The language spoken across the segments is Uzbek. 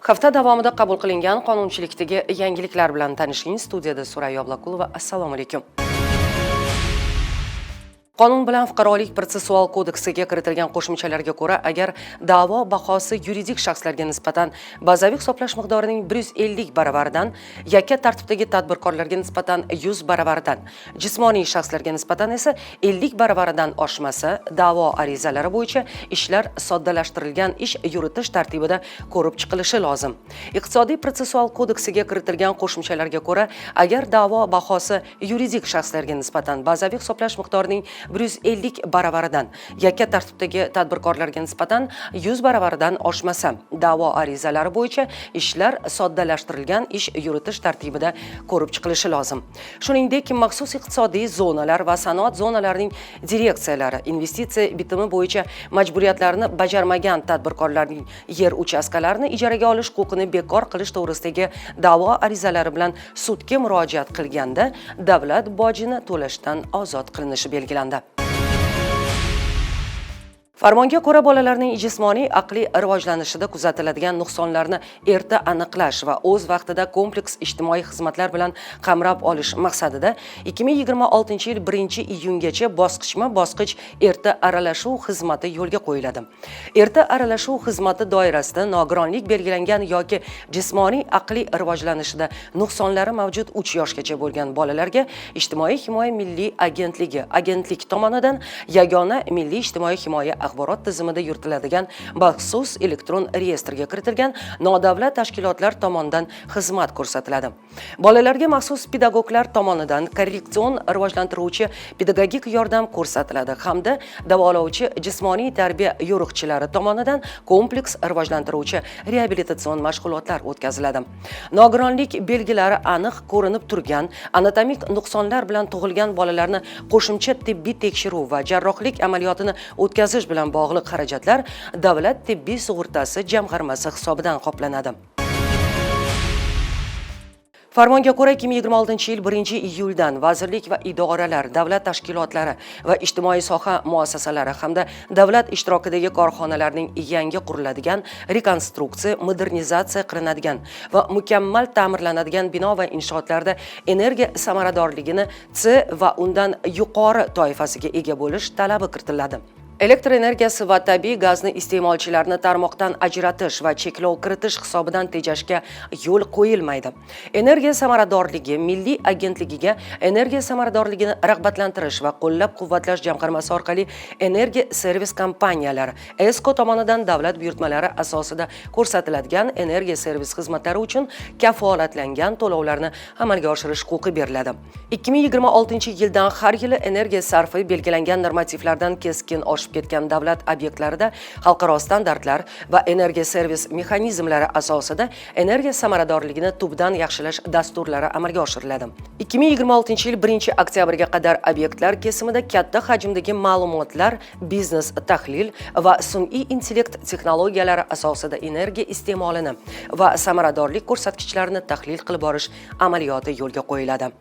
Hafta davomida qabul qilingan qonunchilikdagi yangiliklar bilan tanishing. Studiyada Surayyo Ablakulova. Assalomu alaykum. Qonun bilan Fuqarolik protsessual kodeksiga kiritilgan qo'shimchalarga ko'ra, agar da'vo bahosi yuridik shaxslarga nisbatan bazaviy hisoblash miqdorining 150 baravaridan, yakka tartibdagi tadbirkorlarga nisbatan 100 baravaridan, jismoniy shaxslarga nisbatan esa 50 baravaridan oshmasa, da'vo arizalari bo'yicha ishlar soddalashtirilgan ish yuritish tartibida ko'rib chiqilishi lozim. Iqtisodiy protsessual kodeksiga kiritilgan qo'shimchalarga ko'ra, agar da'vo bahosi yuridik shaxslarga nisbatan bazaviy hisoblash miqdorining 150 baravaridan, yakka tartibdagi tadbirkorlarga nisbatan 100 baravaridan oshmasa, da'vo arizalari bo'yicha ishlar soddalashtirilgan ish yuritish tartibida ko'rib chiqilishi lozim. Shuningdek, maxsus iqtisodiy zonalar va sanoat zonalarining direksiyalari investitsiya bitimi bo'yicha majburiyatlarini bajarmagan tadbirkorlarning yer uchastkalarini ijaraga olish huquqini bekor qilish to'g'risidagi da'vo arizalari bilan sudga murojaat qilganda davlat bojini to'lashdan ozod qilinishi belgilandi. Farmonga ko'ra, bolalarning jismoniy, aqliy rivojlanishida kuzatiladigan nuqsonlarni erta aniqlash va o'z vaqtida kompleks ijtimoiy xizmatlar bilan qamrab olish maqsadida 2026-yil 1-iyungacha bosqichma-bosqich erta aralashuv xizmati yo'lga qo'yiladi. Erta aralashuv xizmati doirasida nogironlik belgilangan yoki jismoniy, aqliy rivojlanishida nuqsonlari mavjud 3 yoshgacha bo'lgan bolalarga Ijtimoiy himoya milliy agentligi agentlik tomonidan Yagona milliy ijtimoiy himoya axborot tizimida yuritiladigan maxsus elektron reyestrga kiritilgan nodavlat tashkilotlar tomonidan xizmat ko'rsatiladi. Bolalarga maxsus pedagoglar tomonidan korreksion rivojlantiruvchi pedagogik yordam ko'rsatiladi hamda davolovchi jismoniy tarbiya yo'riqchilari tomonidan kompleks rivojlantiruvchi reabilitatsion mashg'ulotlar o'tkaziladi. Nogironlik belgilari aniq ko'rinib turgan anatomik nuqsonlar bilan tug'ilgan bolalarni qo'shimcha tibbiy tekshiruv va jarrohlik amaliyotini o'tkazish bilan bog'liq xarajatlar davlat tibbiy sug'urtasi jamg'armasi hisobidan qoplanadi. Farmonga ko'ra, 2026-yil 1-iyuldan vazirlik va idoralar, davlat tashkilotlari va ijtimoiy soha muassasalari hamda davlat ishtirokidagi korxonalarning yangi quriladigan, rekonstruksiya, modernizatsiya qilinadigan va mukammal ta'mirlanadigan bino va inshootlarda energiya samaradorligini C va undan yuqori toifasiga ega bo'lish talabi kiritiladi. Elektr energiyasi va tabiiy gazni iste'molchilarni tarmoqdan ajratish va cheklov kiritish hisobidan tejashga yo'l qo'yilmaydi. Energiya samaradorligi milliy agentligiga Energiya samaradorligini rag'batlantirish va qo'llab-quvvatlash jamg'armasi orqali energiya servis kompaniyalari ESCO tomonidan davlat buyurtmalari asosida ko'rsatiladigan energiya servis xizmatlari uchun kafolatlangan to'lovlarni amalga oshirish huquqi beriladi. 2026-yildan har yili energiya sarfi belgilangan normativlardan keskin oshib ketgan davlat obyektlarida xalqaro standartlar va energiya servis mexanizmlari asosida energiya samaradorligini tubdan yaxshilash dasturlari amalga oshiriladi. 2026-yil 1-oktyabrga qadar obyektlar kesimida katta hajmdagi ma'lumotlar, biznes tahlil va sun'iy intellekt texnologiyalari asosida energiya iste'molini va samaradorlik ko'rsatkichlarini tahlil qilib borish amaliyoti yo'lga qo'yiladi.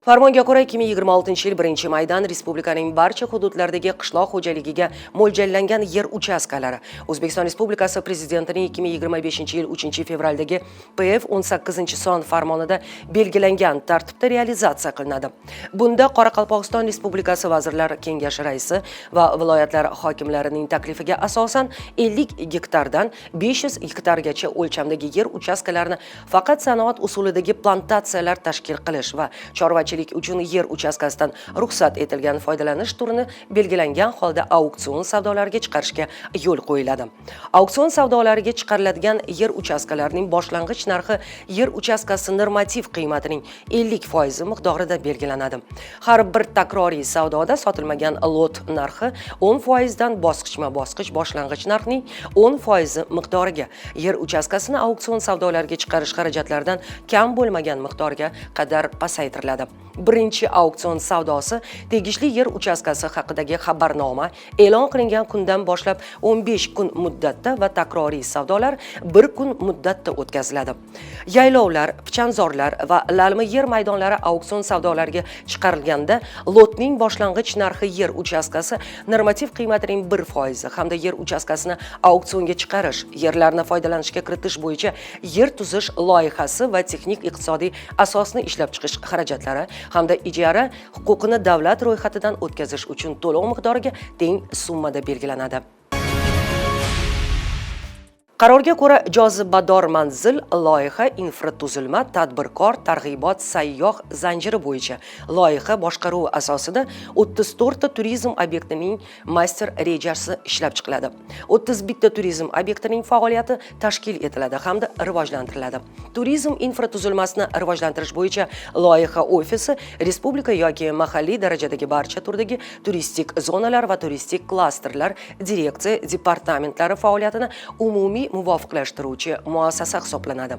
Farmonga ko'ra, 2026-yil 1-maydan respublikaning barcha hududlaridagi qishloq xo'jaligiga mo'ljallangan yer uchastkalari O'zbekiston Respublikasi Prezidentining 2025-yil 3-fevraldagi PF 18-son farmonida belgilangan tartibda realizatsiya qilinadi. Bunda Qoraqalpog'iston Respublikasi Vazirlar Kengashi raisi va viloyatlar hokimlarining taklifiga asosan 50 gektardan 500 gektargacha o'lchamdagi yer uchastkalarini faqat sanoat usulidagi plantatsiyalar tashkil qilish va chorvachilik uchun yer uchastkasidan ruxsat etilgan foydalanish turini belgilangan holda auksion savdolariga chiqarishga yo'l qo'yiladi. Auksion savdolariga chiqariladigan yer uchastkalarining boshlang'ich narxi yer uchastkasi normativ qiymatining 50% miqdorida belgilanadi. Har bir takroriy savdoda sotilmagan lot narxi 10% dan bosqichma-bosqich boshlang'ich narxning 10% miqdoriga, yer uchastkasini auksion savdolariga chiqarish xarajatlaridan kam bo'lmagan miqdorga qadar pasaytiriladi. Birinchi auksion savdosi tegishli yer uchastkasi haqidagi xabarnoma e'lon qilingan kundan boshlab 15 kun muddatda va takroriy savdolar 1 kun muddatda o'tkaziladi. Yaylovlar, pichanzorlar va lalmi yer maydonlari auksion savdolariga chiqarilganda lotning boshlang'ich narxi yer uchastkasi normativ qiymatining 1% hamda yer uchastkasini auksionga chiqarish, yerlarni foydalanishga kiritish bo'yicha yer tuzish loyihasi va texnik iqtisodiy asosni ishlab chiqish xarajatlari hamda ijara huquqini davlat ro'yxatidan o'tkazish uchun to'lov miqdoriga teng summada belgilanadi. Qarorga ko'ra, jozibador manzil loyiha infratuzilma tadbirkor targ'ibot sayyoh zanjiri bo'yicha loyiha boshqaruvi asosida 34 ta turizm obyektining master rejasi ishlab chiqiladi. 31 ta turizm obyektining faoliyati tashkil etiladi hamda rivojlantiriladi. Turizm infratuzilmasini rivojlantirish bo'yicha loyiha ofisi respublika yoki mahalliy darajadagi barcha turdagi turistik zonalar va turistik klasterlar direksiya departamentlari faoliyatini umumiy muvofiqlashtiruvchi muassasa hisoblanadi.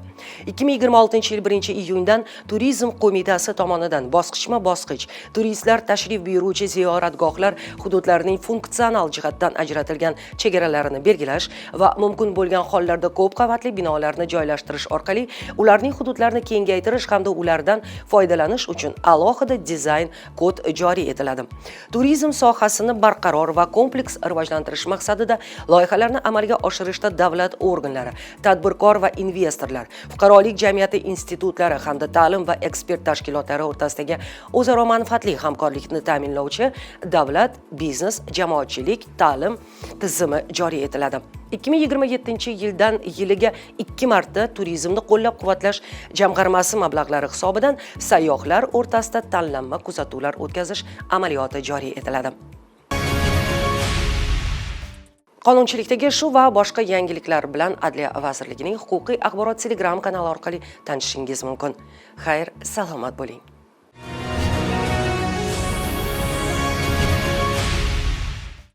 2026-yil 1-iyundan Turizm qo'mitasi tomonidan bosqichma-bosqich turistlar tashrif buyuruvchi ziyoratgohlar hududlarining funksional jihatdan ajratilgan chegaralarini belgilash va mumkin bo'lgan hollarda ko'p qavatli binolarni joylashtirish orqali ularning hududlarini kengaytirish hamda ulardan foydalanish uchun alohida dizayn kod joriy etiladi. Turizm sohasini barqaror va kompleks rivojlantirish maqsadida loyihalarni amalga oshirishda davlat organlari, tadbirkor va investorlar, fuqarolik jamiyati institutlari hamda ta'lim va ekspert tashkilotlari o'rtasidagi o'zaro manfaatli hamkorlikni ta'minlovchi davlat, biznes, jamoatchilik, ta'lim tizimi joriy etiladi. 2027-yildan yiliga 2 marta turizmni qo'llab-quvvatlash jamg'armasi mablag'lari hisobidan sayyohlar o'rtasida tanlanma kuzatuvlar o'tkazish amaliyoti joriy etiladi. Qonunchilikdagi shu va boshqa yangiliklar bilan Adliya vazirligining huquqiy axborot Telegram kanali orqali tanishishingiz mumkin. Xayr, salomat bo'ling.